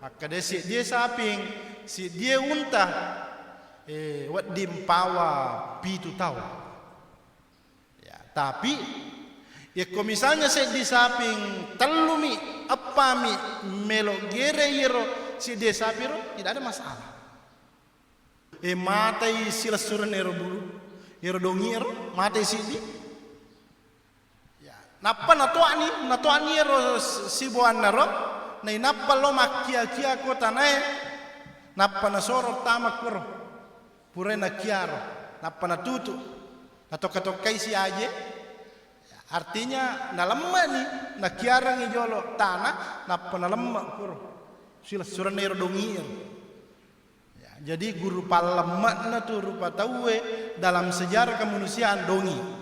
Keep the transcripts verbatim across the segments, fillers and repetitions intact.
Makkeda seddie saping, seddie unta, eh, wedding pawa pitu taung. Ya, tapi, yekko misalnya seddi saping, tellumi, eppami, melo gere iyero seddie sapiro, tidak ada masalah. Eh, matai silessurenna ero bulu, ero dongi ero, matai siddi. Ya, nappa natoani, natoani ero s-, siboannaro, nainappa lo makkia-kia ko tanae, nappa nasoro tama koro. Purai nakiaro, nappa natutu, natokka-tokkai siaje. Artinya, nalemme'ni, nakiarengngi jolo tana, nappa nalemme' koro. Silessurenna ero dongi ero. Ya, jadi guru pallemme'na tu rupa tauwe dalam sejarah kemanusiaan dongi.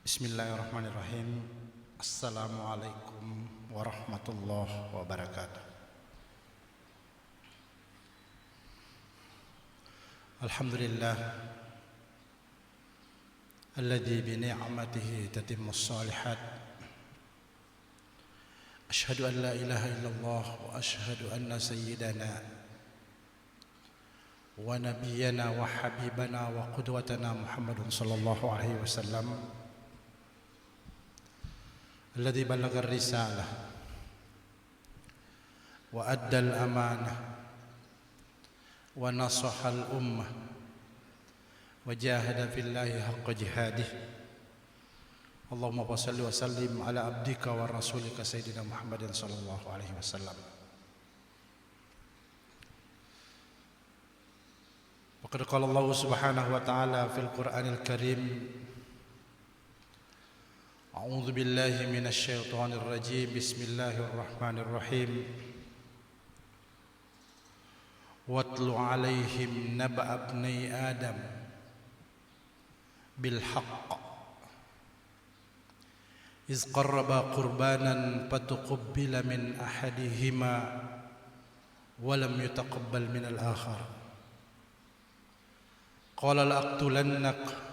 Bismillahirrahmanirrahim. Assalamualaikum warahmatullahi wabarakatuh. Alhamdulillah. Alladzi bi ni'matihi tatimmus shalihat. Asyhadu an la ilaha illallah wa asyhadu anna sayyidana wa nabiyyana wa habibana wa qudwatana Muhammadun sallallahu alaihi wasallam, alladzi ballagha risalah wa addal amanah wa nasahal ummah wa jahada fillahi haqqa jihadih. Allahumma fasalli wa sallim ala abdika wa rasulika sayyidina Muhammadin sallallahu alaihi wasallam. Wa qad qala Allahu subhanahu wa ta'ala fil Qur'anil Karim, A'udzu billahi minasy syaithanir rajim. Bismillahirrahmanirrahim. Watlu 'alaihim naba'a ibnai Adam bil haqq. Iz qarraba qurbanan fatuqubila min ahadihima wa lam yutaqabbal minal akhar. Qala la aqtulannak.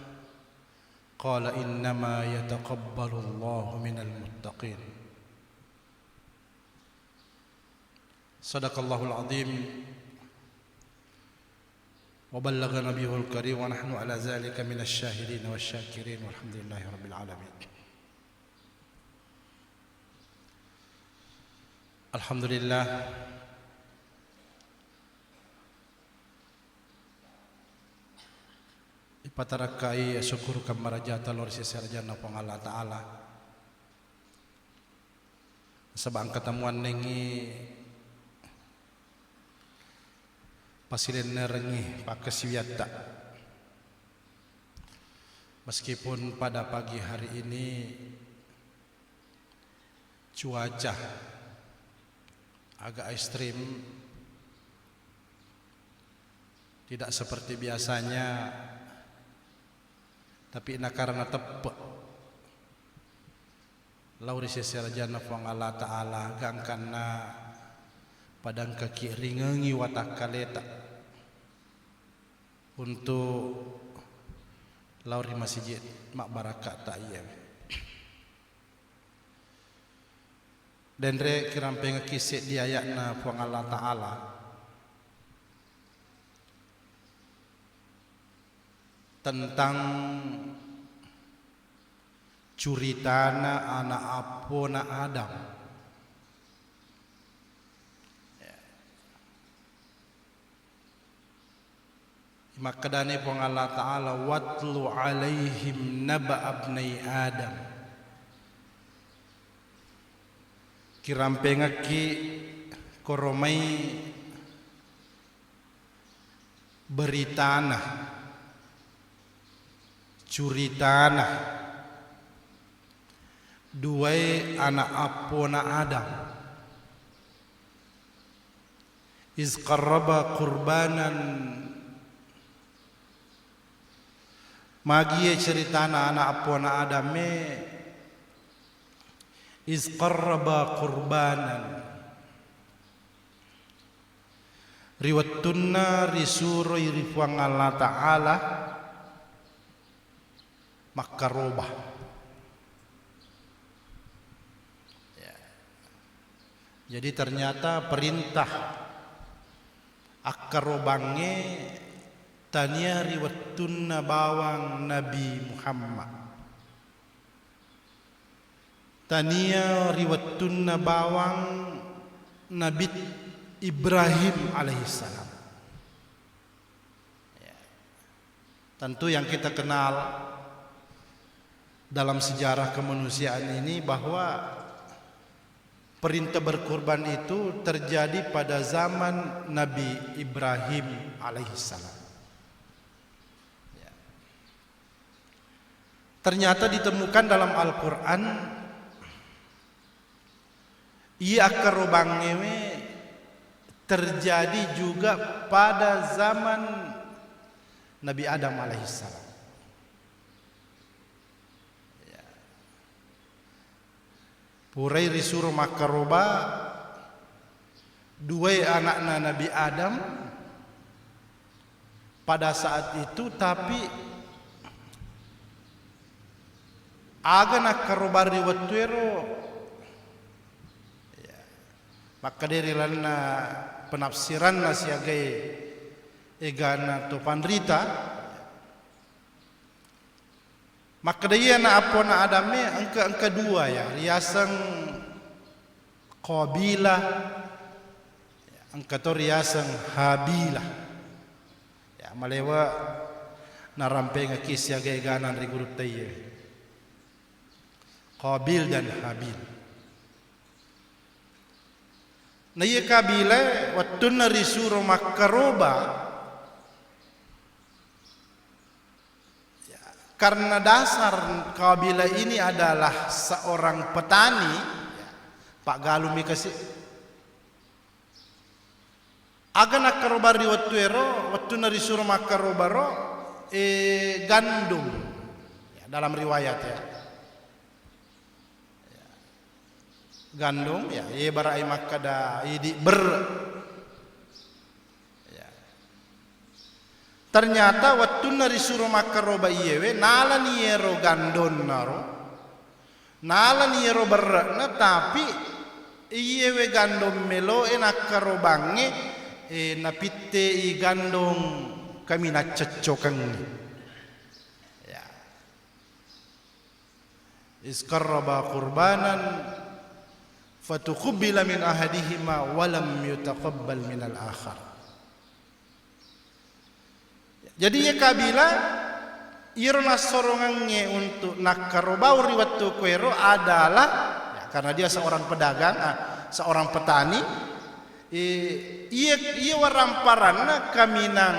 Qala innama yataqabbalullahu minal muttaqin. Sadaqallahul azim. Wa ballagha nabiyuhul karim wa nahnu ala zalika minasy syahidin wasy syakirin walhamdulillahi rabbil alamin. Alhamdulillah. Ipatarakkai asyukur kammarajata lao ri sese arajanna Puang Allah Ta'ala. Nasaba engka tamuannengngi pasilennerengngi pakkasiwiatta. Meskipun pada pagi hari ini cuaca agak ekstrim, tidak seperti biasanya, tapi nakarana teppe' lao ri sese arajanna Puang Allah Ta'ala, gangkanna pada engkaki ringengi watakkaleta untuk lao ri masijid mabbarakata iyawe. Denre kirampengekki seddi aya'na Puang Allah Ta'ala tentang curitana ana' appona Adam. Makkedani Puang Allah Ta'ala, "Watlu 'alaihim naba'a ibnai Adam." Kirampengekki koromai beritana, curitana duwae ana' appona Adam. Iz qarraba qurbanan. Magie ceritana ana' appona Adamme, iz qarraba qurbanan. Ri wettunna risuroi ri Puang Allah Ta'ala makkaroba. Ya. Jadi ternyata perintah akkarobangnge tania ri wettunna bawang Nabi Muhammad. Tania ri wettunna bawang Nabi Ibrahim alaihissalam. Ya. Tentu yang kita kenal dalam sejarah kemanusiaan ini bahwa perintah berkurban itu terjadi pada zaman Nabi Ibrahim alaihissalam. Ya. Ternyata ditemukan dalam Al-Quran, iya akkarobangngewe terjadi juga pada zaman Nabi Adam alaihissalam. Ya. Purai risuro makkaroba duai anakna Nabi Adam pada saat itu, tapi aga nakkaroba ri wettuero, ya, makkedai ri lalenna penafsiranna siagai egana to panrita, Makkeda iya na appona Adamme engka, engka dua ya, riaseng Qabila, engka to riaseng Habila. Ya, malewa narampengekki siaga eganang ri gurutta iye. Qabil dan Habil. Na iya Kabila wettunna risuro makkaroba, ya, karena dasar Kabila ini adalah seorang petani, ya, paggalumi kasi. Aga nakkaroba ri wettu ero, wettunna risuro makkarobaro, eh, gandum. Ya, dalam riwayat ya. Gandum, ya, ibarai makkeda idi berre. Ya. Ternyata wettunna risuro makkaroba iyewe, nalani iyero gandonnaro, nalani iyero berre'na, tapi iyewe gandong meloe nakkarobangnge, eh, napittei gandong kaminang coccokengnge. Ya. Iz qarraba qurbanan fatuqubila min ahadihima walam yutaqabbal minal akhar. Jadi iya Kabila, iyaro nassorongengnge untuk nakkarobau ri wettu koero adalah, ya, karena dia seorang pedagang, ah, seorang petani, eh, iya, iya waramparanna kaminang,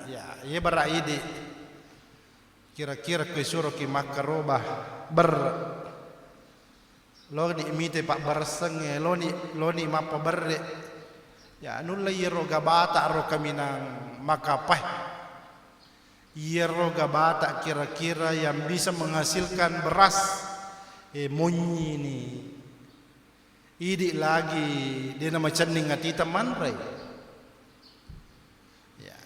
ya, iya bara idi. Kira-kira ko isuroki makkaroba berre, loni mite pabbaressengnge, loni, loni mappaberre. Ya, nulle iyero gabata ro kaminang makapae. Iyero gabata kira-kira yang bisa menghasilkan beras, eh, monyini. Idi lagi dena macenning atita manrei. Ya.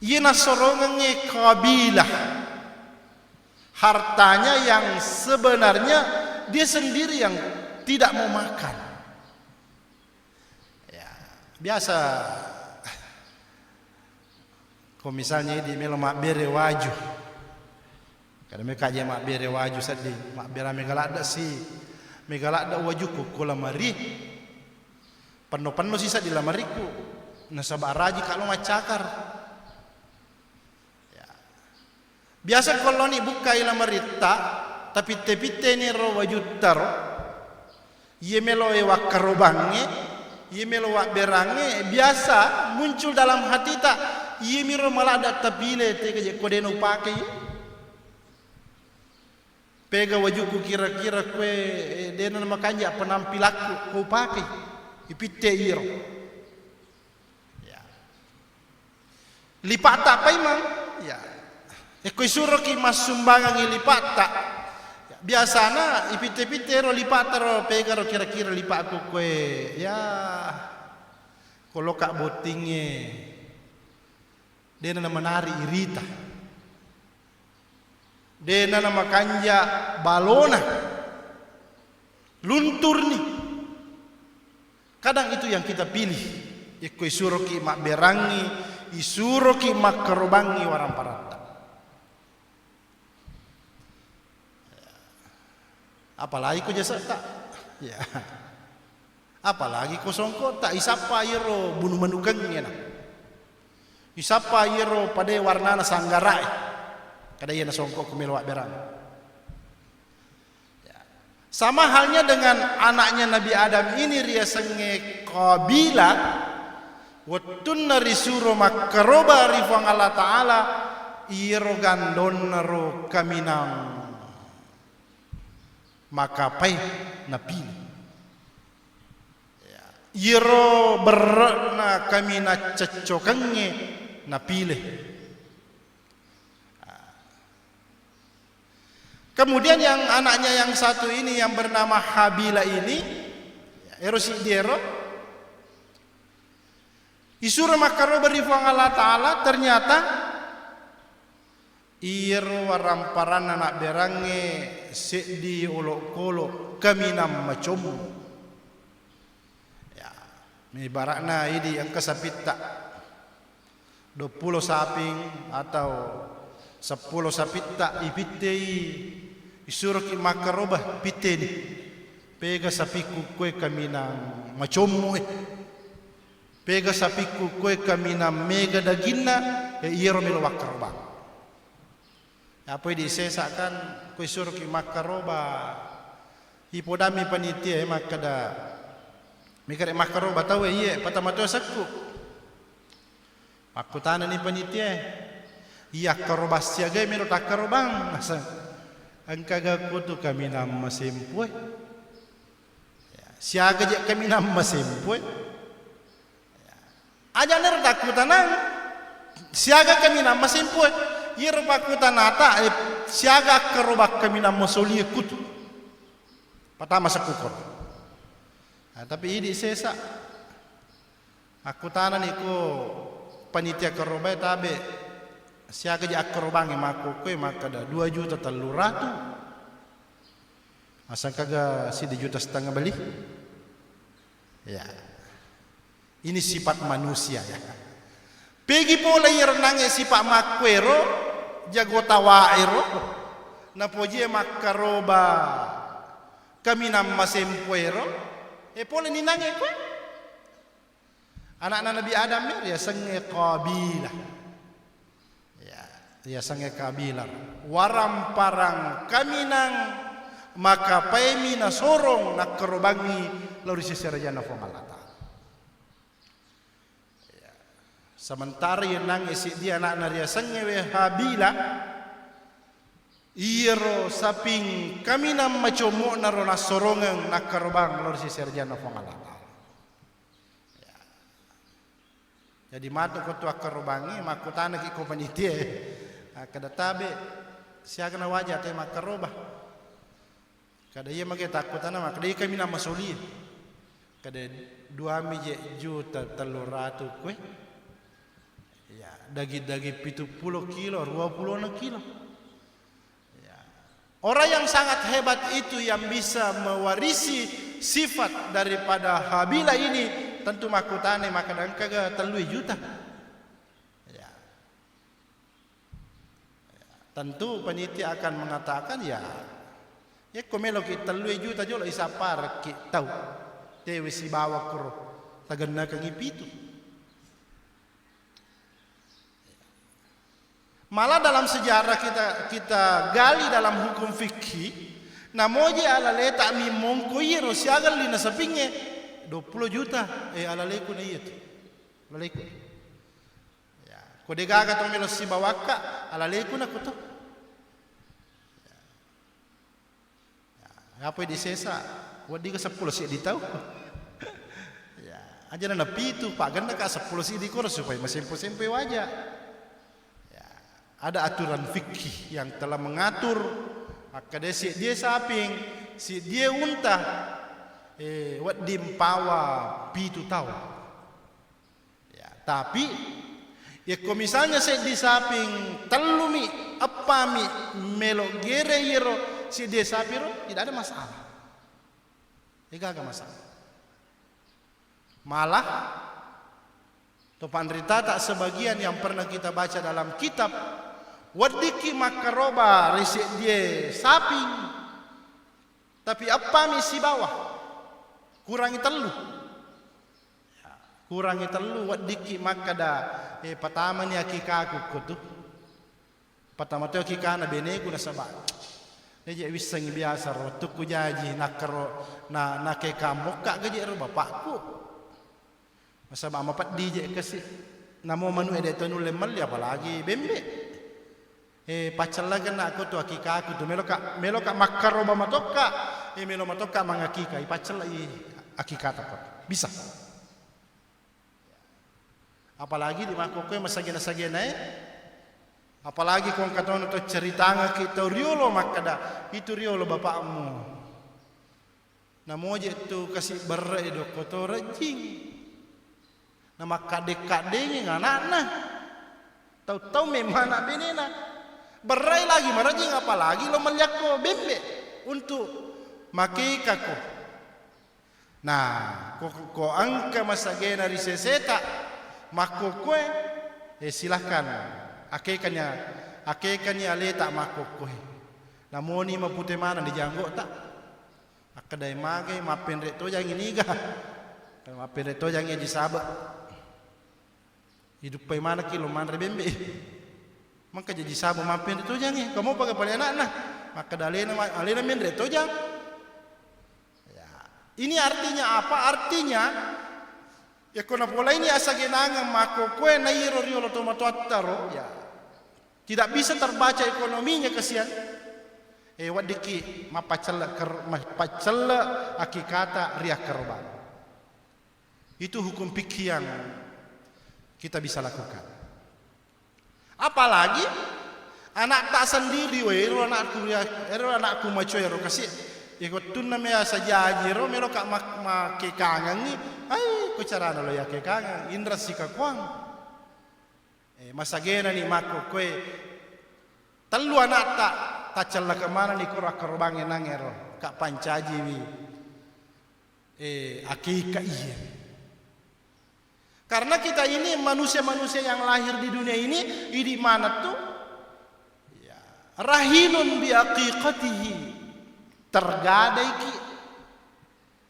Iya nassorongengnge Kabilah hartanya yang sebenarnya dia sendiri yang tidak mau makan. Ya, biasa ko misalnya idi melo mabbere waju. Kada meka je mabbere waju sedding, mabbere mega ladde si, mega ladde wajuku ko lamari. Penno-penno sisa di lamariku, nasaba raji ka lo maccakar. Ya. Biasa ko loni bukkai lamaritta, tapitte-pitteni ro wajuttaro, iye melo e wakkarobangnge, iye melo wabberangnge, biasa muncul dalam hatita, iye miro maladda tapile tega je ko dena upake iye. Pega wajuku kira-kira kue, eh, dena makanja penampilakku ko upake. Ipitte iro. Ya. Lipata paimeng. Ya. Ekko isuroki massumbangangi lipata. Ya. Biasana ipitte-pitte ro lipata ro pega ro kira-kira lipakku kue. Ya. Ko loka bottingnge, dena namanari irita, dena namakanja balona, lunturni. Kadang itu yang kita pilih. Ikko isuroki mabberangngi, isuroki makkarobangngi waramparatta. Apalagi ko jasetta. Ya. Apalagi ko songkotta, isappa iyaro bunu manukengnge na. Isappa iyaro pade warnana sanggarae. Kada iyana songko ko melo abberang. Ya. Sama halnya dengan anaknya Nabi Adam ini riasengnge Qabila, wettunna risuro makkaroba ri Puang Allah Ta'ala, iyaro gandonnaro kaminang makapai napile. Ya. Iyaro berre'na kaminang ceccokengnge napile. Kemudian yang anaknya yang satu ini yang bernama Habila ini, ya, ero siddi ero, isuro makkaroba ri Puang Allah Ta'ala, ternyata iyaro waramparanna nabberangnge seddi olokolo kaminang macommo. Ya, ibara'na idi engka sapitta duappulo saping atau seppulo sapitta ipittei, isuroki makkaroba, pitteni. Pega sapikku koe kaminang macommo e. Pega sapikku koe kaminang mega daginna, e, iyaro melo wakkarobang. Apa idi sesa kan, ko isuroki makkaroba, ipodammi panitia e makkeda, "Mega re makkaroba tau e?" "Iye, patama to sekku." Makkutanani panitia e, "Iya akkaroba siaga e melo takkarobang?" Naseng, "Engkaga kutu kaminang masempo e? Siaga je kaminang masempo e?" Aja' nero takkutanang, siaga kaminang masempo e. Iyaro pakkutanata, eh, siaga akkaroba kaminang masolie kutu. Patama sekku koro. Nah, tapi idi sesa. Akkutanani ko panitia karobae, "Tabe, siaga je akkarobangnge?" Makkukkoe makkeda, "Dua juta tellu ratu." Asang kaga siddi juta setengah beli? Ya. Ini sifat manusia, ya. Pegi pole iyaro nangnge sipa' makkuero, jago tawaero, napojie makkaroba kaminang masempoero, e pole ni nangnge koe. Ana'na Nabi Adam e riasengnge Qabila. Ya, riasengnge Qabila. Waramparang kaminang makapaimi nasorong nakkarobangngi lao ri sese rajanna Puang Allah Ta'ala. Ya. Sementara iye nangnge siddi ana'na riasengnge we Habila, iyaro saping kaminang macommo'naro nassorongeng nakkarobang lao ri sese rajanna Puang Allah Ta'ala. Ya. Jadi matu ko tu akkarobangngi, makkutanaki ko panitia e, "Kada tabe, siaga na waja te makkaroba?" Kada iya mage takkutana, makkeda, "Iya kaminang masolie?" Kada, "Duami je juta tellu ratu koe." Ya, daging-daging pitu pulo kilo, dua pulo kilo. Ya. Orang yang sangat hebat itu yang bisa mewarisi sifat daripada Habila ini, tentu makkutana, "Makkeda engkaga tellui juta?" Ya. Tentu panitia akan mengatakan, "Ya, yekko meloki tellui juta jolo isapparekki tau tewe sibawa koro tagennakengngi pitu." Malah dalam sejarah kita, kita gali dalam hukum fikih, namoji alaleta mimmongko iyero siaga lina sapingnge, dua pulo juta, eh, alaleku na iya tu. Alaleku. Ya, ko degaga to melo sibawakka, alaleku na kuto. Ya, apa di sesa, wedding ke seppulo siddi tau. Ya, aja na pitu, pagennaka seppulo siddi koro supaya masempo-sempo waja. Ya, ada aturan fikih yang telah mengatur, makkeda siddie saping, siddie unta, eh, wedding pawa pitu tau. Tapi, yekko misalnya seddi saping, tellumi, eppami, melo gere iyero seddi sapiro, tidak ada masalah. Degaga masalah. Malah, to panritata sebagian yang pernah kita baca dalam kitab, weddikki makkaroba ri seddie saping, tapi eppami sibawa, kurangi tellu. Kurangi tellu, weddikki makkada, "Eh, patamani akikaku ko tu." Patama to akikana beneku nasaba. Neje wissengi biasa ro, wettukku jaji, nakkaro, na, nakeka mokka gaje ro bapakku. Nasaba mapeddi je kasi. Namo manu ede to nulle melli, apalagi bembe. Eh, paccellakenna ko tu akikaku tu, meloka, meloka makkaroba matokka, eh, melo matokka mangakika, ipaccellai akikata ko. Bisa. Apalagi di makkokkoe masagena-sagenae, apalagi ko engka tono to ceritangaki tau riolo makkada, "Itu riolo bapakmu." Namoje tu kasi berre dokko to rejjing. Namakkadde-kaddengi anakna. Tau-tau memang anak benena. Berrai lagi marejjing, apalagi lo meliakko bembe untuk makekako. Nah, ko, ko engka masagena ri seseta makkokkoe, eh, silahkan akekani, akekani aleta makkokkoe. Namoni mapute maneng di janggota. Akkedai magai, "Mappenre tojangi niga." Mappenre tojangi Aji Sabe. Iduppai manekki lo manre bembe. Mangka jaji Sabe, "Mappenre tojangi, kamu pakai pale anakna." Makkeda alena, "Alena menre tojang." Ya. Ini artinya apa? Artinya, ya, ko napolaini asagenangeng makkokkoe nairo riolo tomatoattaro, ya. Tidak bisa terbaca ekonominya, kasihan. Eh, weddikki mappaccelle ker-, mappaccelle akikata ri akkarobang. Itu hukum fikih yang kita bisa lakukan. Apalagi anakta sendiri, we, ero anakku ria-, ero anakku macoe ro kasi, ya, wettunna mea sajaji ro, meloka mak-, makkekangengi, ai, ko carana lo yakkekangeng, inra sikakuang. Eh, masagenani makkokkoe tellu anakta, taccellaka manenni koro akkarobangnge nangero, ka pancajiwi, eh, akika iya. Karena kita ini manusia-manusia yang lahir di dunia ini, idi maneng tu, ya, rahinun bi aqiqatihi, tergadaiki.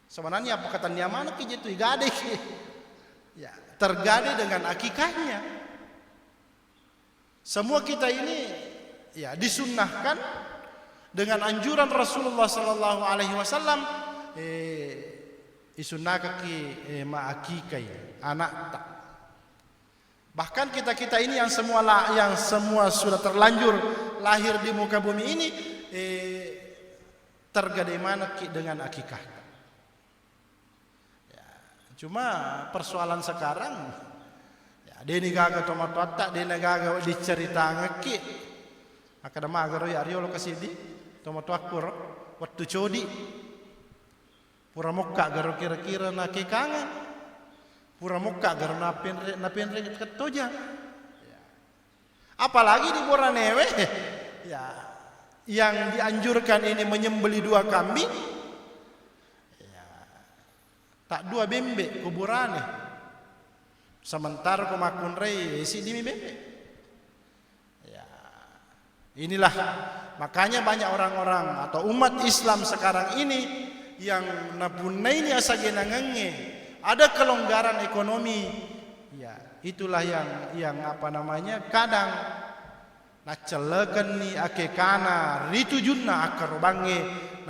Sebenarnya apa kata niamanaki je tu igadaiki. Ya, tergade dengan akikahnya. Semua kita ini, ya, disunnahkan dengan anjuran Rasulullah sallallahu alaihi wasallam, eh, isunnahkaki, eh, maakikai anakta. Bahkan kita-kita ini yang semua la-, yang semua sudah terlanjur lahir di muka bumi ini, eh, tergade manekki dengan akikah. Ya, cuma persoalan sekarang, ya, deni gaga tomatoatta, deni gaga diceritangekki. Makkeda magaro ya riolo kasidi tomatoakku ro, wettu codi. Pura mokka garo kira-kira nakekangeng. Pura mokka garo napenre, napenre kettojang. Ya. Apalagi di Boranewe, ya, yang dianjurkan ini menyembelih dua kambing, ya, tak dua bembe ko burane. Sementara ko makkunrai, eh, siddimi bembe. Ya, inilah makanya banyak orang-orang atau umat Islam sekarang ini yang napunnaini asagenangengnge ada kelonggaran ekonomi. Ya, itulah yang, yang apa namanya, kadang naccellekenni akekana ri tujunna akkarobangnge,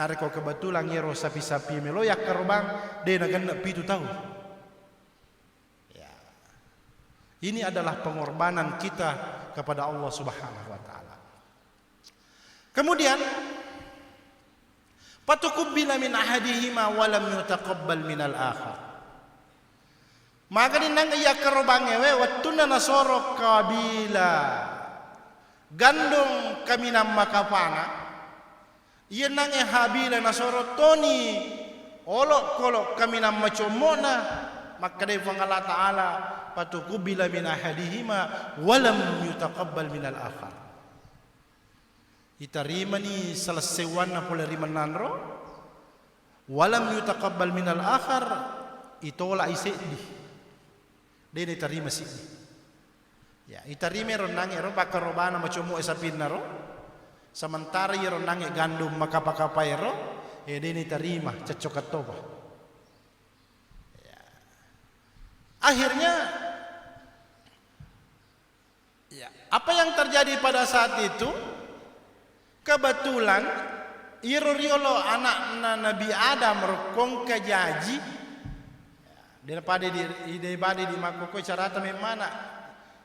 narekko kebetulan iyaro sapi-sapi meloi akkarobang de nagenne pitu taung. Ya. Ini adalah pengorbanan kita kepada Allah Subhanahu wa taala. Kemudian, fatukubbila min ahadihima wa lam yutaqabbal minal akhar. Magani nang iya karobangnge we, wettunna nasoro Kabila gandong kaminang makapana, iyanangnge Habila nasoro toni olokkolok kaminang macommo'na, Makkedai Puang Allah Ta'ala, "Fatuqubila min ahadihima walam yutaqabbal minal akhar." Itarimani salessewanna pole ri mennanro, walam yutaqabbal minal akhar, itolak i seddi. De' naitarima siddi. Ya, itarima ero nangnge ero pakkarobana macomo'e sapinna ro, sementara iyaro nangnge gandum makapa-kapa ero, e de' naitarima, cecco kattopa. Ya. Akhirnya, ya, apa yang terjadi pada saat itu? Kebetulan iro riolo anakna Nabi Adam ro kongka jaji. De' napada di, de' napada di makkokkoe carata memmana.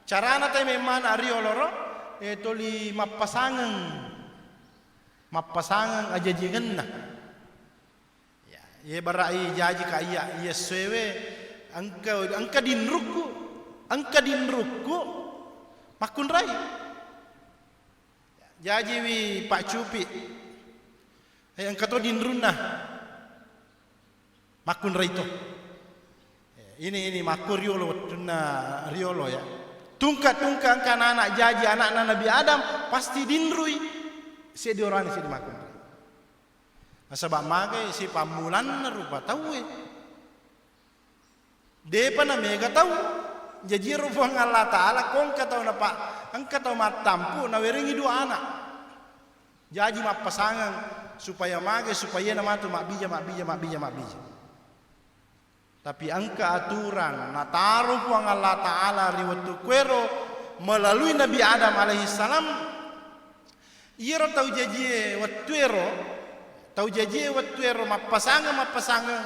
Carana tai memmana riolo ro, e, toli mappasangeng. Mappasangeng ajajiengenna. Ya, ye barai jaji ka iya, iya essoewe, engka, engka dinrukku, engka dinrukku, makkunrai. Jajiwi Pak Cupi, eh, engka to dinrunna, makkunrai to. Eh, ini, ini makku riolo, wettunna riolo ya. Tungka-tungka engka anak-anak jaji, anakna Nabi Adam, pasti dinrui. Seddi orani seddi makkunrai. Nasaba magai sipammulanna rupa tauwe. Depa namega tau. Jaji ero Puang Allah Ta'ala, ko engka tau napa-, engka tau mattampu, nawerengi dua anak. Jaji mappasangeng supaya magai, supaya namatu mabbija, mabbija, mabbija, mabbija. Tapi engka aturang nataro Puang Allah Ta'ala ri wettu kuero melalui Nabi Adam alaihi salam. Iyaro tau jajie wettuero, tau jajie wettuero mappasangeng, mappasangeng,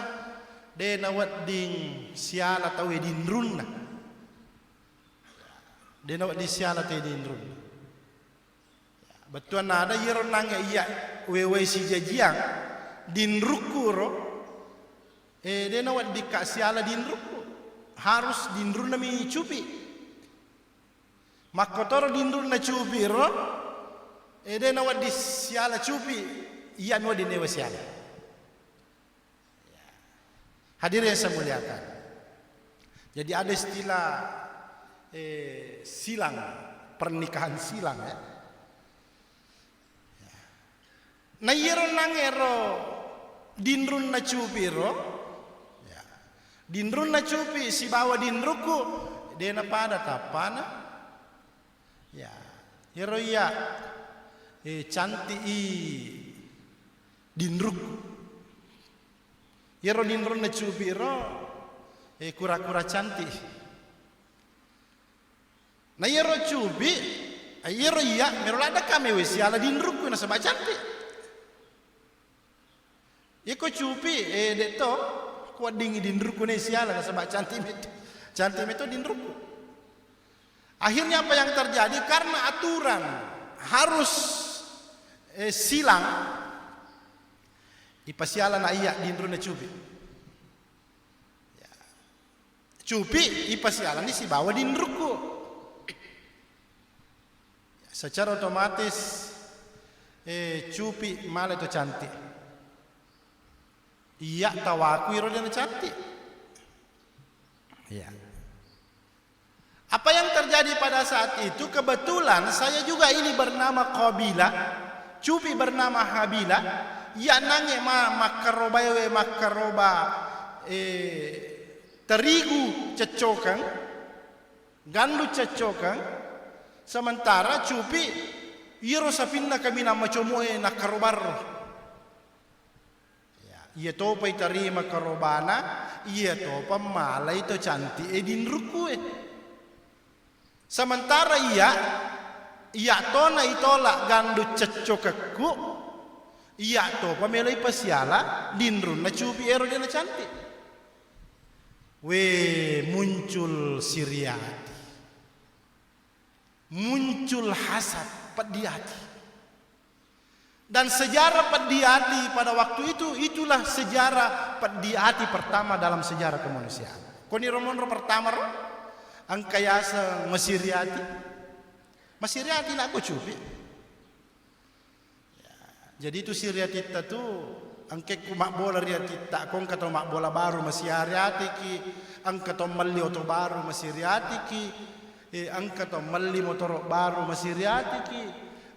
de nawedding siala tauwe dinrunna. De nawedding siala tauwe dinrunna. Bettuanna ada iyaro nangnge iya wewai sijajiang dinrukku ro, e, de naweddikka siala dinrukku. Harus dinrunna mi cupi. Makkotoro dinrunna cupi ro, e, de nawedding siala cupi, iya mi wedding newe siala. Hadirin yang saya muliakan. Jadi ada istilah, eh, silang, pernikahan silang ya. Nah, iyaro nangero dinrunna cupi ro, ya. Dinrunna cupi sibawa dinrukku, de napada tappana. Ya, iyaro iya, eh, cantik i dinrukku. Iyaro dinrunna cupi ro, eh, kura-kura cantik. Nah, iyaro cupi, eh, iyaro iya, mero ladde ka mewe siala dinrukku nasaba cantik. Iko cupi, eh, de to, kuweddingi dinrukku ne siala nasaba cantik meto. Cantik meto dinrukku. Akhirnya apa yang terjadi? Karena aturan harus, eh, silang, ipasiala na iya dinrunna cupi. Ya. Cupi ipasialani sibawa dinrukku. Secara otomatis, eh, cupi male to cantik. Iya tawaku iro de nacantik. Iya. Apa yang terjadi pada saat itu, kebetulan saya juga ini bernama Qabila, cupi bernama Habila, iya nangnge ma-, makkarobaewe, makkaroba, eh, terigu ceccokeng, gandu ceccokeng, sementara cupi iyaro sapinna kaminang macomoe nakkarobarro. Ya, iya topa itarima karobana, iya topa malai to cantik e dinrukkue. Sementara iya, iya tona itolak gandu ceccokekku, iya topa melo ipasiala dinrunna cupi ero de nacantik. We, muncul siri ati. Muncul hasad, peddi ati. Dan sejarah peddi ati pada waktu itu, itulah sejarah peddi ati pertama dalam sejarah kemanusiaan. Koni ro monro pertama ro, engka yaseng masiri ati. Masiri ati nakko cupi. Ya, jadi itu siri atitta tu Engkekku mabbola ri atitta, ko engka tau mabbola baru masiriatiki, engka tau melli oto baru masiriatiki, eh, engka tau melli motoro baru masiriatiki,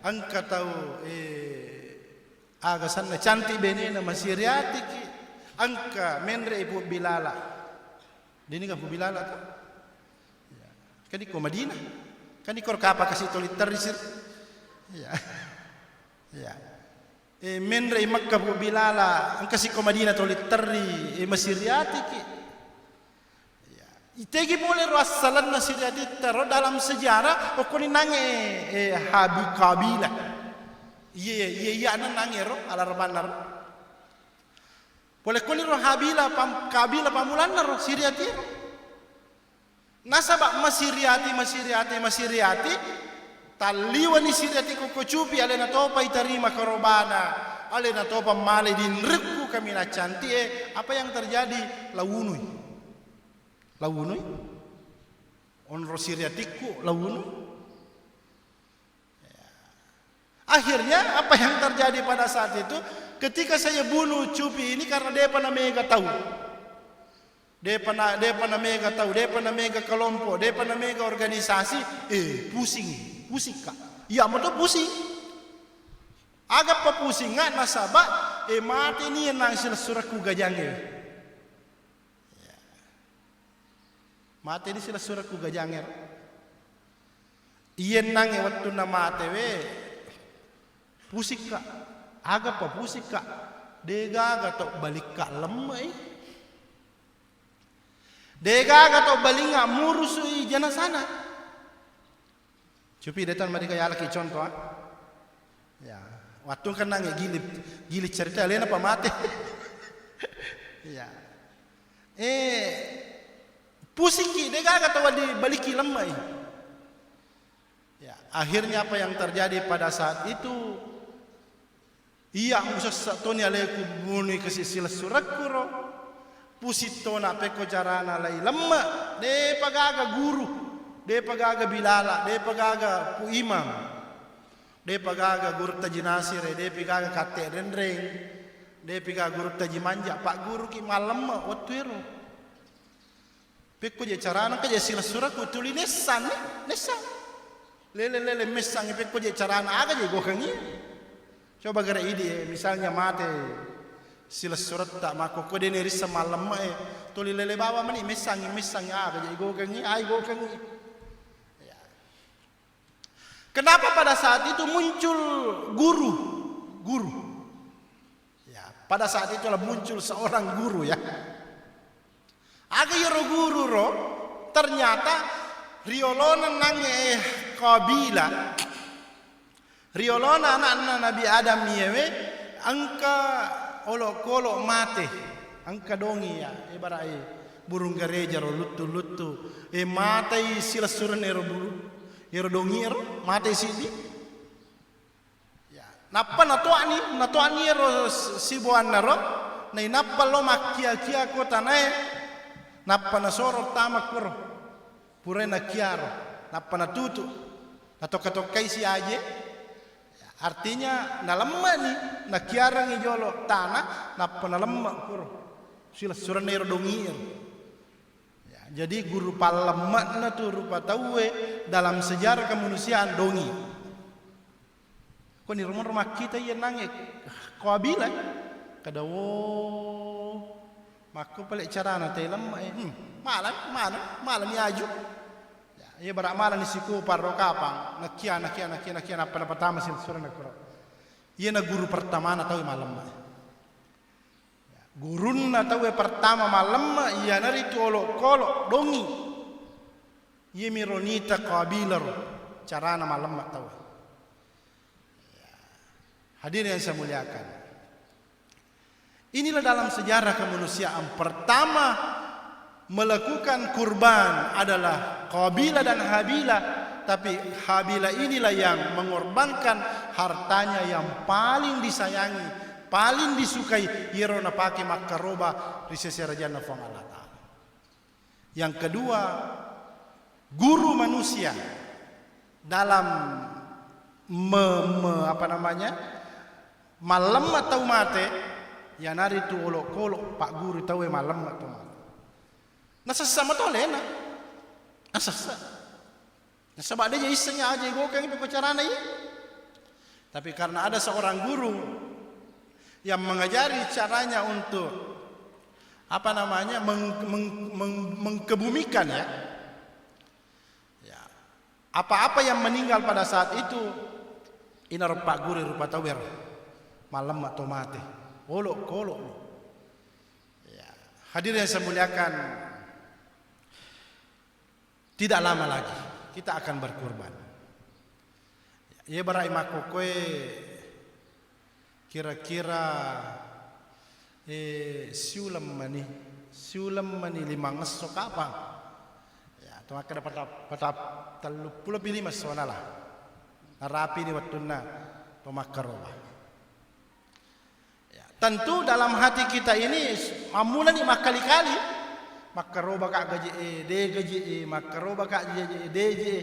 engka tau, eh, aga sanna cantik benena masiriatiki, engka menre ipu bilala. Dini ga pu bilala to? Ya. Kan iko Madinah. Kan iko kapa kasi toli terri sir. Ya. Ya. Eh, menre i Makkah pu bilala, engka siko Madinah toli terri, eh, masiriatiki. Ya. Itegi pole ro assalenna siriatitta ro dalam sejarah, okkoni nange, eh, Habi Kabila. Iya, iya, iya, nange ro, alarabanna ro. Pole koni ro Habila pam-, Kabila pamulanna ro, siriati ro. Nasaba masiriati, masiriati, masiriati, talliwani siriati kokko cupi, alena topa itarima karobana, alena topa male dinrikku kaminang cantik e, apa yang terjadi? Launui. Launui. Onro siriatikku, launui. Akhirnya apa yang terjadi pada saat itu? Ketika saya bunuh cupi ini karena depa na mega tau. Depa na, depa na mega tau, depa na mega kelompok, depa na mega organisasi, eh, pusing, pusing ka. Iya mo to pusing. Aga pa pusing nga nasaba, eh, mate ni nang silessurekku gajange. Mateni silessurekku gajangngero. Iyennangnge wettunna matewe, pusikka. Agapa pusikka? Degaga to balikka lemme'i. Degaga to balinga murusu'i jenazana. Cupi, de tan madega yalaki contoh, ah. Ya, wattu kennangnge gili, gili cerita alena pa mate. Ya. Eh, pusiki, degaga tawwa di baliki lemme'i. Ya, akhirnya apa yang terjadi pada saat itu? Iya, musessa toni aleku bunui kasi silessurekku ro. Pusing tona pekko carana lai lemme, depa gaga guru, depa gaga bilala, depa gaga pu imam, depa gaga gurutta jinasire, depa gaga katte renreng, depa gaga gurutta jimanja, pagguruki mallemme wettu ero. Pekko je carana, engka je silessurekku tuli nessang, nessang. Lele-lele messangi pekko je carana, aga je gokengi. Coba gere idi, eh, misalnya mate silessuretta, makkokko de nerisseng mallemme, eh, tuli lele bawang mani messangi, messangi, aga je gokengi, ai gokengi. Ya. Kenapa pada saat itu muncul guru? Guru. Ya, pada saat itulah muncul seorang guru, ya. Aga iyaro guru ro, ternyata riolona nangnge, eh, Qabila. Riolona ana'na Nabi Adam iyewe engka olokolo mate, engka dongi ya, ibarat, eh, burung gereja ro luttu-luttu, eh, matei silessurenna ero buru, ero dongi ero, matei siddi. Ya, nappa natoani, natoani ero s-, siboanna ro, nainappa lo makkia-kia ko tanae, nappa nasoro tama koro. Purai nakkiaro, nappa natutu, natokka-tokkai siaje. Artinya, nalemme'ni, nakkiarengngi jolo tana, nappa nalemme koro. Silessurenna ero dongi ero. Ya, jadi guru pallemme'na tu rupa tauwe dalam sejarah kemanusiaan dongi. Koni romonro makkita iya nangnge Qabila, kada, wo, makko pale carana te lemme, eh, hmm, malani, malani, malani aju. Ya, iya bara malani siko parro kapang, nakkia, nakkia, nakkia, nakkia, nappa napatama silessurenna koro. Iyana guru pertamana tau malemme. Gurunna tauwe pertama malemme iyanaritu olokolo dongi. Iyamiro nita Qabila ro carana malemme tauwe. Hadirin yang saya muliakan, inilah dalam sejarah kemanusiaan pertama melakukan kurban adalah Qabila dan Habila, tapi Habila inilah yang mengorbankan hartanya yang paling disayangi, paling disukai, iyaro napake makkaroba ri sese rajanna Puang Allah Ta'ala. Yang kedua, guru manusia dalam me-, me-, apa namanya, mallemma tau mate, Iyanaritu olokolo pagguru tauwe malemma to mate. Nasessa mato alena. Nasessa. Nasaba de' je issengngi aja igokengngi pekko carana iya. Tapi karena ada seorang guru yang mengajari caranya untuk, apa namanya, meng-, meng-, meng-, mengkebumikan, ya. Ya. Apa-apa yang meninggal pada saat itu, inaro pagguru rupa tauwero. Malemma to mate. Olokolo. Ya. Hadirin yang saya muliakan, tidak lama lagi kita akan berkurban. Ye bara' makkokkoe kira-kira, eh, siuleng mani, siuleng mani limangesso kapang. Ya, to makkeda patap-, patap-, telluppulo pi lima essona lah. Narapini wettunna to makkaroba. Ya, tentu dalam hati kita ini mammulani makkali-kali. Makkarobaka gaje'e, de gaje'e, makkarobaka gaje'e, de je'e.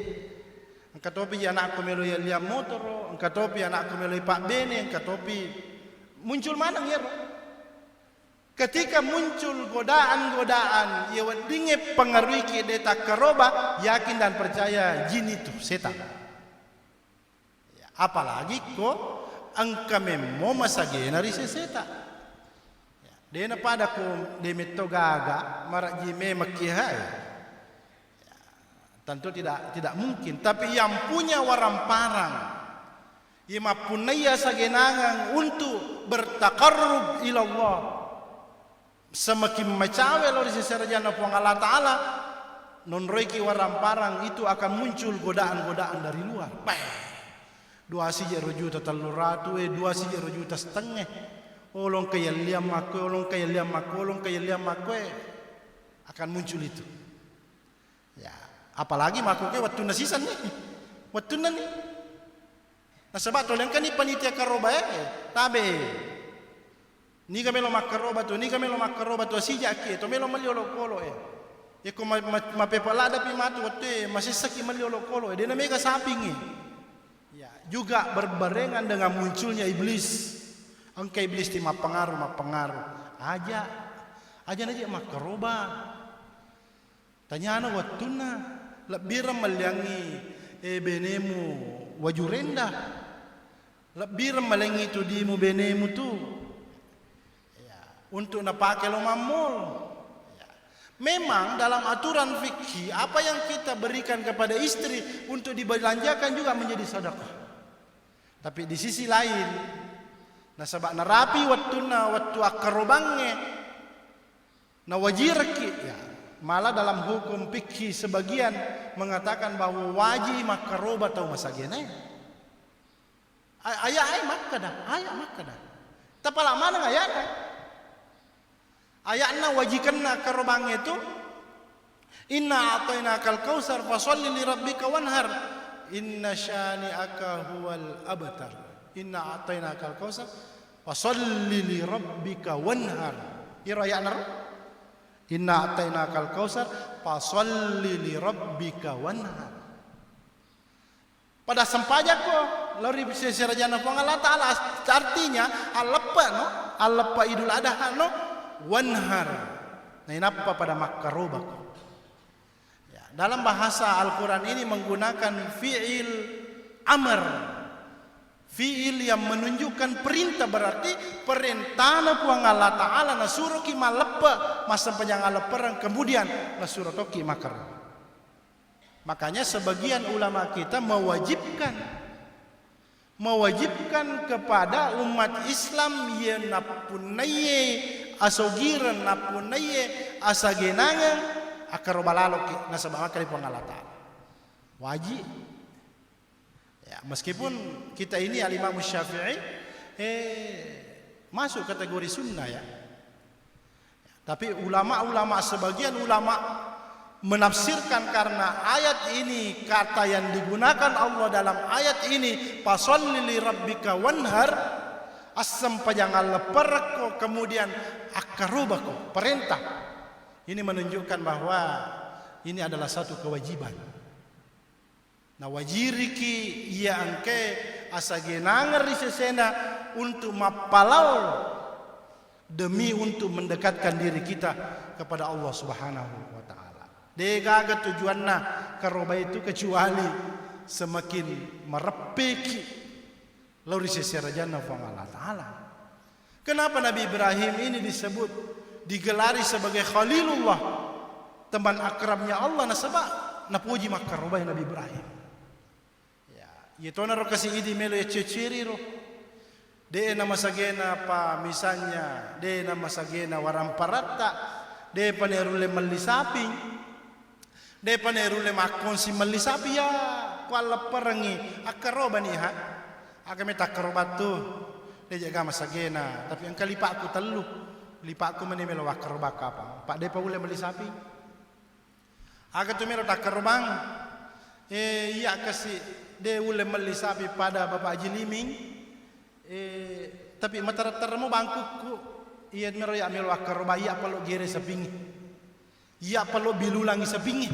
Engka topi anakku melo yalliang motoro, engka topi anakku melo pabbene, engka topi muncul maneng iyaro. Ketika muncul godaan-godaan, iya weddingnge pengaruhiki de takkaroba, yakin dan percaya jin itu, setan. Ya, apalagi ko engka memmo masagena ri seseta. Ya, dena pada ko de metto gaga, marajji memekki hai. Ya, tentu tidak, tidak mungkin. Tapi yang punya waramparang, iya mappunnaiya sagenangeng untuk bertakarrub ilallah, semakin macawe lao ri seserajanna Puang Allah Ta'ala, nonroiki waramparang itu akan muncul godaan-godaan dari luar. Beh, dua sijero juta tellu ratu, eh, dua sijero juta setengah. Olong kayalliang makkoe, olong kayalliang makkoe, olong kayalliang makkoe. Akan muncul itu. Ya, apalagi makkoke wettunna sisenni. Wettunna ni. Nasaba tolengkani panitia karobae, tabe. Niga melo makkaroba tu, niga melo makkaroba tu, asijaki to melo melli olokolo e. Yako ma-, ma-, mapepa ladapi matu wettu e, masessaki melli olokolo e, dena mega sapingi. Ya, juga berbarengan dengan munculnya iblis. Engka iblis ti mappengaruh, mappengaruh. Aja, aja naje makkaroba. Tanyana wettunna, lebbireng melliangngi, eh, benemu waju renda. Lebbireng malengngi tudimu benemu tu. Ya, untuk napake lo mammol. Ya. Memang dalam aturan fikih, apa yang kita berikan kepada istri untuk dibelanjakan juga menjadi sedekah. Tapi di sisi lain, nasaba narapi wettunna wettu akkarobangnge, nawajirekki, ya, malah dalam hukum fikih sebagian mengatakan bahwa wajib makkaroba tau masagena. A-, ayat e makkeda, ayat makkeda. Tapala maneng ayatna. Ayatna wajikenna akkarobangnge tu, "Inna a'tainakal kautsar, fasalli li rabbika wanhar, inna syani'aka huwal abtar." "Inna a'tainakal kautsar, fasalli li rabbika wanhar." Iro ayatna ro? "Inna a'tainakal kautsar, fasalli li rabbika wanhar." Pada sempajakko lao ri seserajanna Puang Allah Ta'ala, artinya alleppano, alleppe Idul Adha no, wanhar. Nainappa pada makkarobako. Ya, dalam bahasa Al-Quran ini menggunakan fi'il amr. Fi'il yang menunjukkan perintah, berarti perintahna Puang Allah Ta'ala nasuroki malleppe, massempajang alleppereng, kemudian nasuro tokki makkaroba. Makanya sebagian ulama kita mewajibkan, mewajibkan kepada umat Islam iya nappunnaiye asogireng, nappunnaiye asagenangeng, akkaroba laloki nasaba makkeda Puang Allah Ta'ala. Wajib. Ya, meskipun kita ini Al-Imam Syafi'i, eh, masuk kategori sunnah, ya. Tapi ulama-ulama, sebagian ulama menafsirkan karena ayat ini, kata yang digunakan Allah dalam ayat ini, "Fasalli li rabbika wanhar", assempajang allepperekko, kemudian akkarobako, perintah. Ini menunjukkan bahwa ini adalah satu kewajiban. Nawajiriki iya engkae asagenangeng ri sesena untuk mappalao, demi untuk mendekatkan diri kita kepada Allah Subhanahu wa Ta'ala. De gaga tujuanna karoba itu kecuali semakin mereppeki lao ri sese rajanna Puang Allah Ta'ala. Kenapa Nabi Ibrahim ini disebut, digelari sebagai Khalilullah, teman akrabnya Allah? Nasaba napoji makkarobai Nabi Ibrahim. Ya, iyatonaro kasi idi melo yaccio-cioriro. De namasagena pa, misalnya, de namasagena waramparatta, de pa nerulle melli saping, de pa nerulle makkongsi melli sapi, ya, kuallepperengngi, akkarobani ha. Aga meta akkarobattu, de jaga masagena, tapi engka lipakku tellu, lipakku meni melo wakkaroba kapang, pa de pa ulle melli saping. Aga tu melo takkarobang? Eh, iya kasi de ulle melli sapi pada Bapak Haji Liming. Eh, tapi matara-taramo bangkukku. Iya mero ya melo akkaroba, iya pallo gere sapingngi. Iya pallo bilulangi sapingngi.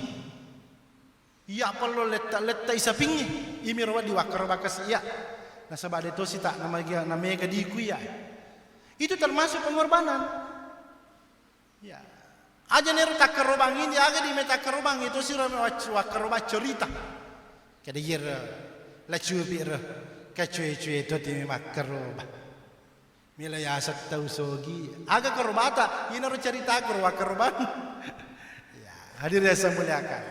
Iya pallo letta-lettai sapingngi. Imiro wedding wakkaroba kasi iya. Nasaba de tosi tak namega, namega diku iya. Itu termasuk pengorbanan. Ya. Aja nero takkarobang ini, aga di me takkarobang itu siro me waccu-, wakkaroba corita. Kada iyero, la cupi ro, kacue-cue to timi makkaroba. Mila yaseng tau sogi. Aga karobata, inaro carita karo wakkarobang. Ya, hadirin yang saya muliakan.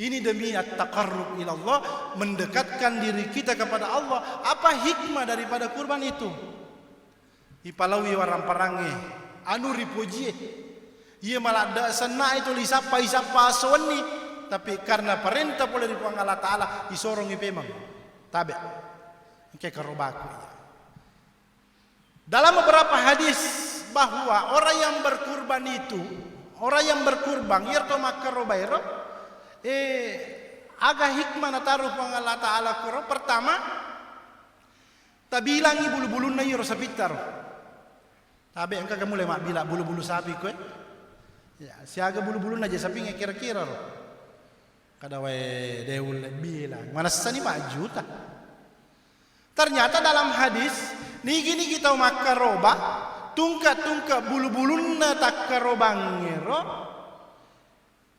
Ini demi at-taqarrub ila Allah, mendekatkan diri kita kepada Allah. Apa hikmah daripada kurban itu? Ipalaui waramparangnge, anu ripojie. Iye maladde senna itu lisappa-isappa esso wenni, tapi karena parenta pole ri Puang Allah Ta'ala, isorongi pemeng. Tabe. Engke karobaku iya. Dalam beberapa hadis bahwa orang yang berkurban itu, orang yang berkurban, iyaro to makkarobaero, eh, aga hikmah nataru Puang Allah Ta'ala kuro? Pertama, tabilangi bulu-bulunna iyaro sapittaro. Tabe engka kamu le mabbila bulu-bulu sapi koe? Ya, siaga bulu-bulunna je sapingnge kira-kira ro? Kada wae de ulle bilang. Manessani majjuta. Ternyata dalam hadis, nigi-nigi tau makkaroba, tungke-tungke bulu-bulunna takkarobangngero,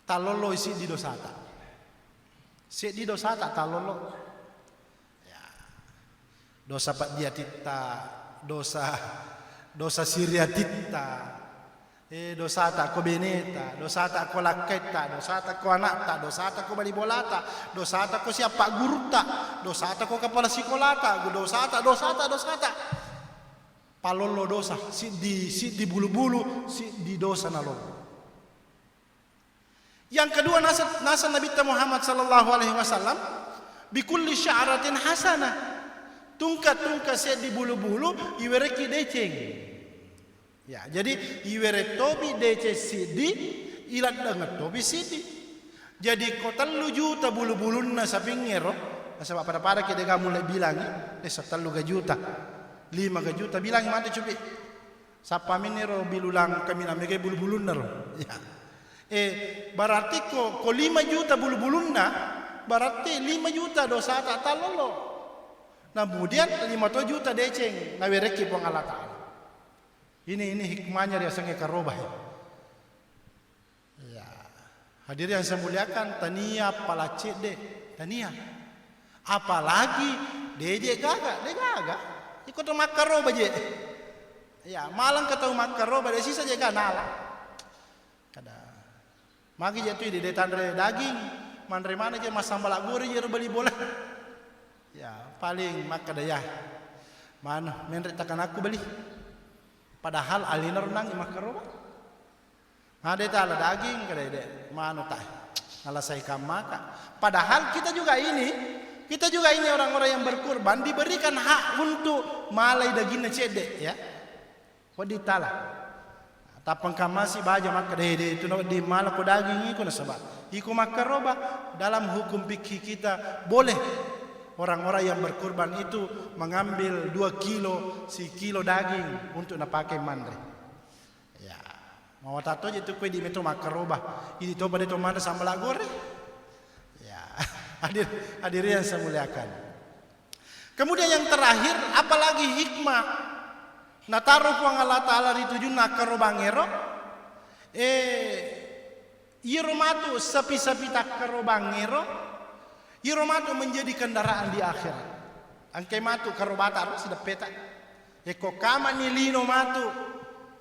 talloloi siddi dosata. Siddi dosata tallolo. Ya. Dosa paddiatitta, dosa, dosa siriatitta, eh, dosata ko beneta, dosata ko lakkaitta, dosata ko anatta, dosata ko bali bolata, dosata ko siappa gurutta, dosata ko kepala sikolata, dosata, dosata, dosata. Palollo dosa, siddi, siddi bulu-bulu, siddi dosa nalollo. Yang kedua, nasa-, naseng Nabitta Muhammad sallallahu alaihi wasallam, "Bikulli sya'ratin hasanah." Tungke-tungke seddi bulu-bulu, iwerekki deceng. Ya, jadi iwerek topi deceng siddi, iladdengeng topi siddi. Jadi ko tellu juta bulu-bulunna sapingngero, nasaba pada-pada ki dega mulle bilangi, desa tellu ga juta, lima ga juta, bilangi matu cupi. Sappaminiro bilulang kaminang megai bulu-bulunna ro. Ya. Eh, berarti ko, ko lima juta bulu-bulunna, berarti lima juta dosata tallolo. Kemudian lima to juta deceng nawerekki Puang Allah Ta'ala. Ini, ini hikmahnya riasengnge karoba, ya. Ya. Hadirin yang saya muliakan, tania pala cedde, tania. Apalagi deje gaga, de gaga. Iko to makkaroba je. Ya, malangka tau makkaroba, de sisa je ga nala. Kada. Magi je tu de, de tanre daging, manre mana je massambala gore je ro bali bola. Ya, paling makkada ya. Manu, menre takanakku beli. Padahal alena ro nangi makkaroba. Made tala daging, kada de, manu ta. Alasaikang maka. Padahal kita juga ini, kita juga ini orang-orang yang berkurban diberikan hak untuk malai dagingnya cedde, ya. Wedding tala. Tappang kamasi baja makkada, "Eh, de, itu na wedding mala ko daging iko nasaba iko makkaroba." Dalam hukum fikih kita boleh orang-orang yang berkurban itu mengambil dua kilo, sikilo daging untuk napakai manre. Ya, mawatang to je tu koe di meto makkaroba. Idi to pada to manre sambala gore. Ya, hadir, hadirin yang saya muliakan. Kemudian yang terakhir, apalagi hikmah Nataro Puang Allah Ta'ala ri tujunna akkarobangngero, eh, iyaro matu sapi-sapi takkarobangngero, iyaro matu menjadi kendaraan di akhirat. Engkai matu karobata ro sideppeta. Yekko kamani lino matu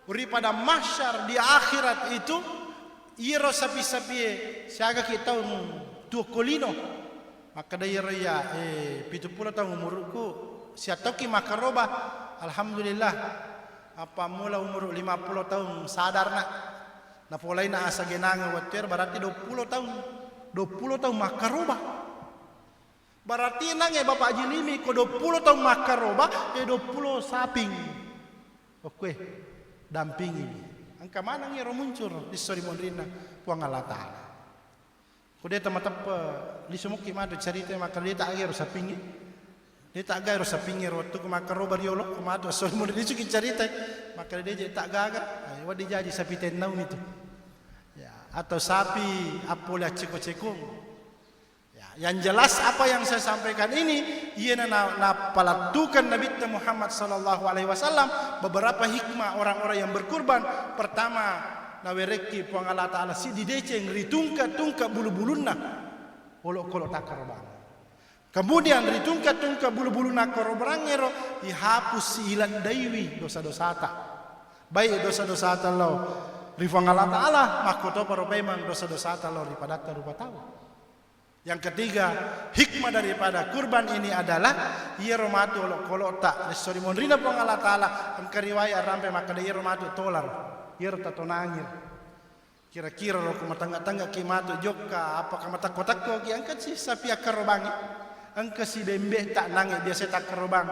ri padang mahsyar di akhirat itu, iyaro sapi-sapie siagaki taung tuokko lino. Makkeda iyaro iya, eh, pitu pulo taung umuru'ku, siattokki makkaroba. Alhamdulillah, appammula umuru lima pulo taung sadarna. Napolaina asa genangeng wettuero, berarti dua pulo taung. Dua pulo taung makkaroba. Berarti nange Bapak Haji Limi ko dua pulo taung makkaroba, eh, dua pulo saping. Oke, dampingi. Engka maneng iyaro muncul esso ri monrinna Puang Allah Ta'ala. Ko de' tamateppe, lisu mukki matu carita, maka de' ta'ga ero sapingnge. De' ta'ga ero sapingnge ro wettukku makkaroba riolo, ko matu esso muni lisuki carita, maka de' je ta'gaga, eh, wedding jaji sapi tennau itu. Ya, atau sapi appole acceko-ceko. Ya, yang jelas apa yang saya sampaikan ini, iyana na, napalettukan Nabitta Muhammad sallallahu alaihi wasallam beberapa hikmah orang-orang yang berkurban. Pertama, nawerekki Puang Allah Ta'ala siddi deceng ri tungke-tungke bulu-bulunna olokolo takkarobang. Kemudian ri tungke-tungke bulu-bulunna karobangngero, ihapus, ileddaiwi dosa-dosata. Baik dosa-dosata lao ri Puang Allah Ta'ala, makkotoparo paimeng dosa-dosata lao ri padatta rupa tau. Yang ketiga, hikmah daripada kurban ini adalah iyaro matu olokolo'ta esso ri monrinna Puang Allah Ta'ala, engka riwayat rampe makkeda iyaro matu tolar, iyaro tatonangir. Kira-kira ro ko matengnga-tengnga ki matu jokka, apakah matekko-tekko ki, engka si sapi akkarobangi, engka si bembe' ta nange biasa takkarobang.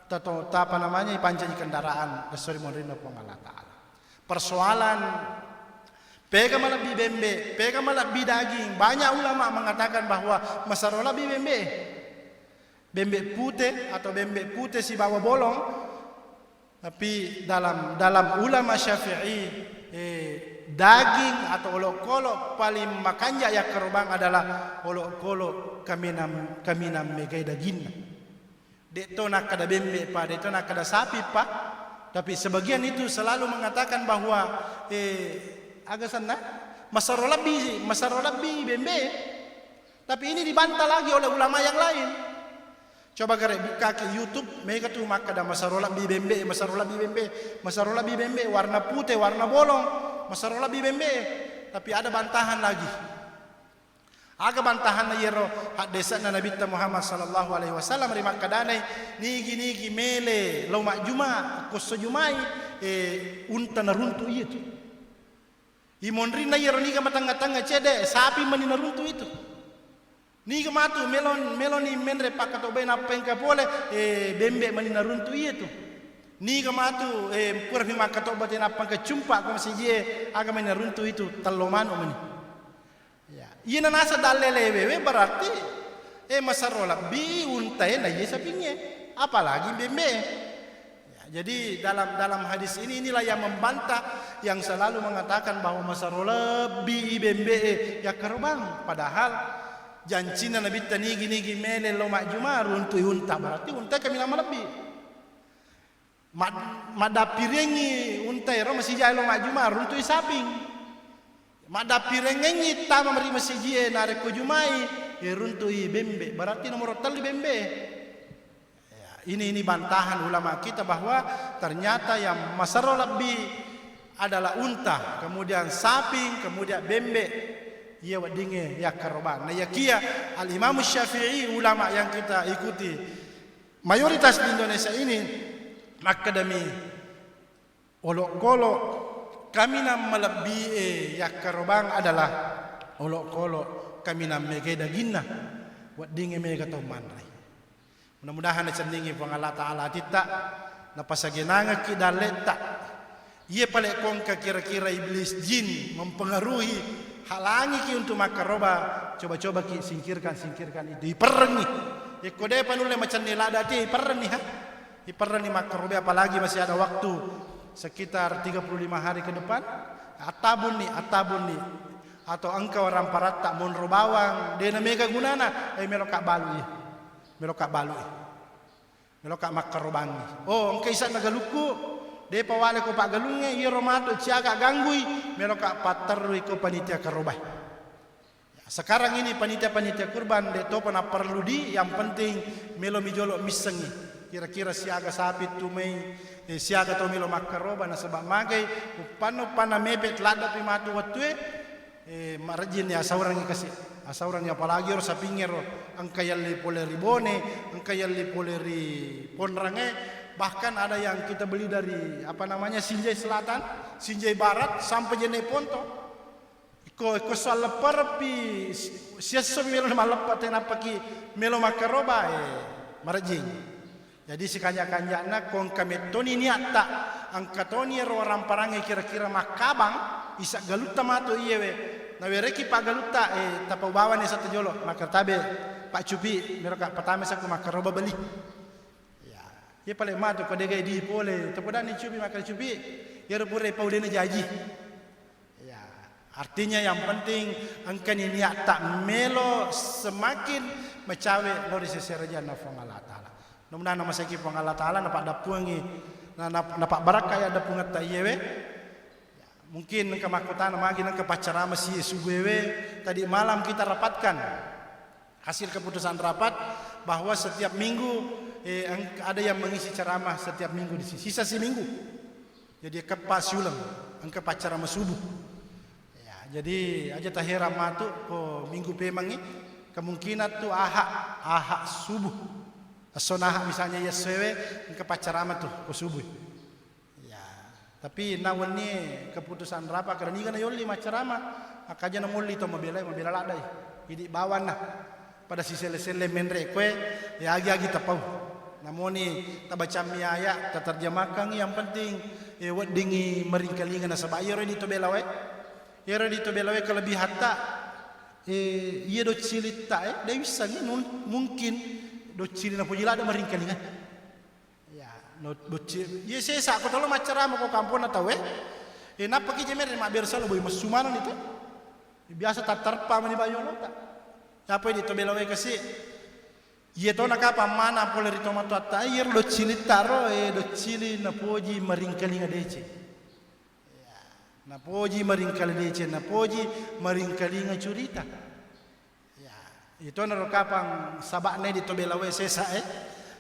Tato, ta apa namanya, ipancaji kendaraan esso ri monrinna Puang Allah Ta'ala. Persoalan, pega malebbi bembe', pega malebbi daging. Banyak ulama mengatakan bahwa masero lebbi bembe'. Bembe' pute atau bembe' pute sibawa bolong. Tapi dalam, dalam ulama Syafi'i, eh, daging atau olokolo paling makanja yakkarobang adalah olokolo kaminang, kaminang megai daginna. De' to nakkeda bembe' pa, de' to nakkeda sapi pa. Tapi sebagian itu selalu mengatakan bahwa, eh, aga senna? Masero lebbi, masero lebbi bembe'. Tapi ini dibantah lagi oleh ulama yang lain. Coba gare bukkaki YouTube, mega tu makkeda masero lebbi bembe', masero lebbi bembe', masero lebbi bembe', warna pute, warna bolong, masero lebbi bembe'. Tapi ada bantahan lagi. Aga bantahanna iyaro haddese'na Nabitta Muhammad sallallahu alaihi wasallam ri makkedanai, nigi-nigi mele lao majjuma, ko esso jumai, eh, unta naruntu' iyatu. Imonrinna iyaro niga matengnga-tengnga cedde', sapi mani naruntu' itu. Niga matu melon, meloni menre' pakkatobbae nappa engka pole, eh, bembe' mani naruntu' iyatu. Niga matu, eh, purami makkatobba te nappa engka cumpa' ko masijie, aga mani naruntu' itu, tello manu' mani. Ya, iyana naseng dalle lewewe berarti, eh, masero lebbi untae na iye sapingnge, apalagi bembe'e. Ya, jadi dalam, dalam hadis ini, inilah yang membantah yang selalu mengatakan bahwa masero lebbi bembe'e yakkarobang. Padahal jancinna Nabitta nigi-nigi mele lao majjuma runtu'i unta, berarti unta kaminang malebbi. Mad-, maddappiriengngi untaero masijai lao majjuma, runtu'i saping. Maddappiriengngi tama ri masijie narekko jumai, eh, runtu'i bembe', berarti nomoro tellu bembe'. Ya, ini, ini bantahan ulama kita bahwa ternyata yang masero lebbi adalah unta, kemudian saping, kemudian bembe'. Iya weddingnge yakkarobang. Naiyakiya Al-Imam Syafi'i, ulama yang kita ikuti, mayoritas di Indonesia ini makkedami, olokolo kaminang malebbi'e yakkarobang adalah olokolo kaminang megai daginna, weddingnge mega tau manrei. Mudah-mudahan nacenningi Puang Allah Ta'ala atitta, napasagenangekki dalletta. Iye pale kongka kira-kira iblis jin mempengaruhi, halangiki untuk makkaroba, coba-cobaki singkirkan, singkirkan itu. Iperrengi. Yekko de'pa nulle macenning ladde' ati, iperrengi, ha. Iperrengi makkaroba, apalagi masih ada waktu sekitar tiga puluh lima hari ke depan. Attabunni, attabunni. Atau engka waramparatta monro bawang, de'na mega gunana, eh, meloka balui. Meloka balui. Meloka makkarobangngi. Oh, engka ise'na galukku, depa wale ko paggalungnge, iyaro matu ciaga ganggui, meloka patterrui ko panitia karobae. Ya, sekarang ini panitia-panitia kurban de topa napparellu di, yang penting melo mi jolo missengngi. Kira-kira siaga sapi tu mai, eh, siaga to melo makkaroba, nasaba magai uppanna-uppanna mepe laddepi matu wettue, Eh, marejjinni asaurangngi kasi. Asaurangngi apalagi ro sapingngero, engka yalli pole ri Bone, engka yalli pole ri Ponrange, bahkan ada yang kita beli dari, apa namanya, Sinjai Selatan, Sinjai Barat, sampai Jenne Ponto. Iko, iko salleppereppi si-, siesso melo malleppa te nappaki melo makkaroba, eh, marejjing. Jadi, sikanja-kanja'na, ko engka mettoni niatta, engka toni ero waramparangnge kira-kira makkabang, isa galutta matu iyewe. Nawereki paggalutta, eh, tapau bawani satu jolo, maka tabe, Pak Cupi, meroka patame saku makkaroba beli. Ya, iya pale matu ko degai di pole, tapodani Cupi, maka Cupi, iyaro pura pau dena jaji. Ya, artinya yang penting engkani niatta melo semakin macawe lao ri seserajanna Puang Allah Ta'ala. Mudah-mudahan namaseiki Puang Allah Ta'ala, napaddeppungengngi, na-, na-, napabbarakkai addeppungetta iyewe. Ya, mungkin engka makkutana magi nengka paccarama si subuhewe, tadi malam kita rapatkan hasil keputusan rapat bahwa setiap minggu, eh, eng-, ada yang mengisi ceramah setiap minggu di sini. Sisa siminggu. Jadi, keppa siuleng, engka paccarama subuh. Ya, jadi aja taherang matu ko minggu pemangngi, kemungkinan tu Ahad, Ahad subuh. Esso Ahad misalnya iya essoewe, engka paccarama tu ko subuh. Ya, tapi na wenni keputusan rapat, karena niga na yolli maccarama, maka aja na molli to mabela, mabela laddai. Idi bawanna. Pada siselle-selle menre koe, ya agi-agi tapau. Namoni tabacammi aya, taterjemahkangngi, yang penting, eh, weddingngi meringkalinga nasaba iyaro di to belawe. Iyaro di to belawe kelebihatta, eh, iya doccilitta, eh, de wissengngi nun-, mungkin doccili napoji ladde meringkalinga. Ya, no, bocci, iya sesa ko tolo maccarama ko kamponna tauwe. Eh, nappaki jemere mabbere salo boi messu maneng itu. Biasa tattarpa mani bayolota. Apa di to belawe kasi. Iya tona kapang mana pole ri tomatoatta, iya doccilitta ro, eh, doccili napoji maringkalinga deceng. Ya, napoji maringkalinga deceng, napoji maringkalinga curita. Ya, itonaro kapang saba'na di to belawe sesa, eh.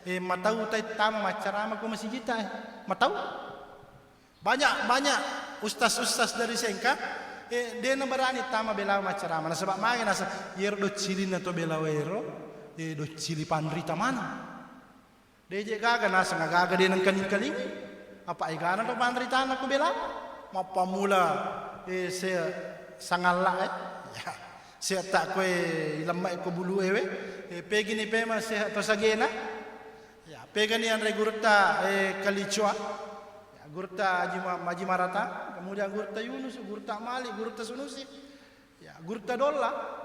Eh, matau tai tama maccarama ko masigitta, eh. Matau. Banyak, banyak ustaz-ustaz dari Sengkang, eh, de nabarani tama belawe maccarama. Nasaba magi nasa, iyaro doccilinna to belawe ero, eh, doccili panrita maneng. De je gaga naseng agaga de nengkaling-kalingi. Apa egana to panritana ko bela? Mappamula, eh, se sangalla, eh. Ya. Se tak koe ilemma ko bulu ewe. Eh, pegini pema se to sagena. Ya, pegani anre gurutta, eh, Kalicoa. Ya, gurutta Haji Ma-, Haji Marata, kemudian gurutta Yunus, gurutta Malik, gurutta Sunusi. Ya, gurutta Dolla.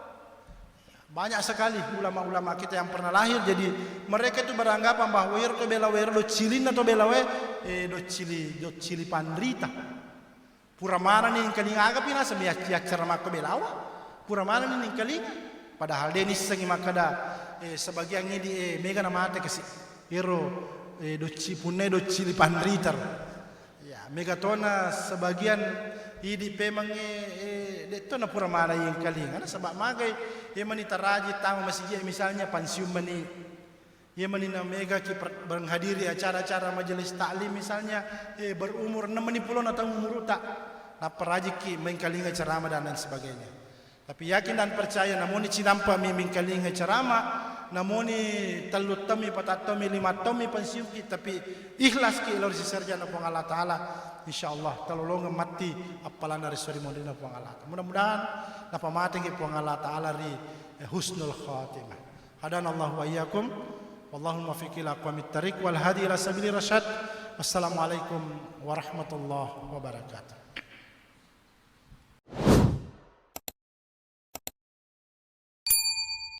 Banyak sekali ulama-ulama kita yang pernah lahir. Jadi, mereka itu beranggapan bahwa iyaro to belawe ero, doccilinna to belawe, eh, doccili, doccili panrita. Pura manenni nengkalinga, agapi naseng yaccara makko belawa. Pura manenni nengkalinga. Padahal de nissengi makkeda, eh, sebagian idi, eh, mega namate kasi. Ero, eh, docci-, punnai doccili panrita ro. Ya, mega tona sebagian idi pemangnge, eh, de tona pura maneng yengkalinga. Nasaba magai, eh, mani taraji tama masigi, misalnya pensiun mani. Iya mani na mega ki per-, menghadiri acara-acara majelis taklim misalnya, eh, berumur enam puluh taung umuruta, nappa rajikki mengkalinga ceramah dan lain sebagainya. Tapi yakin dan percaya, namoni cinampa mi mengkalinga ceramah, namoni tellu taung mi, patang taung mi, lima taung mi pensiun ki, tapi ikhlas ki lao ri seserajanna Puang Allah Ta'ala, insya Allah talolongeng matti appalanna ri sori monrinna Puang Allah Ta'ala. Mudah-mudahan napamateki Puang Allah Ta'ala ri, eh, husnul khatimah. Hadanallahu wa iyyakum. Wallahul muwaffiq ila aqwamit thariq wal hadi ila sabili rasyad. Wassalamualaikum warahmatullahi wabarakatuh.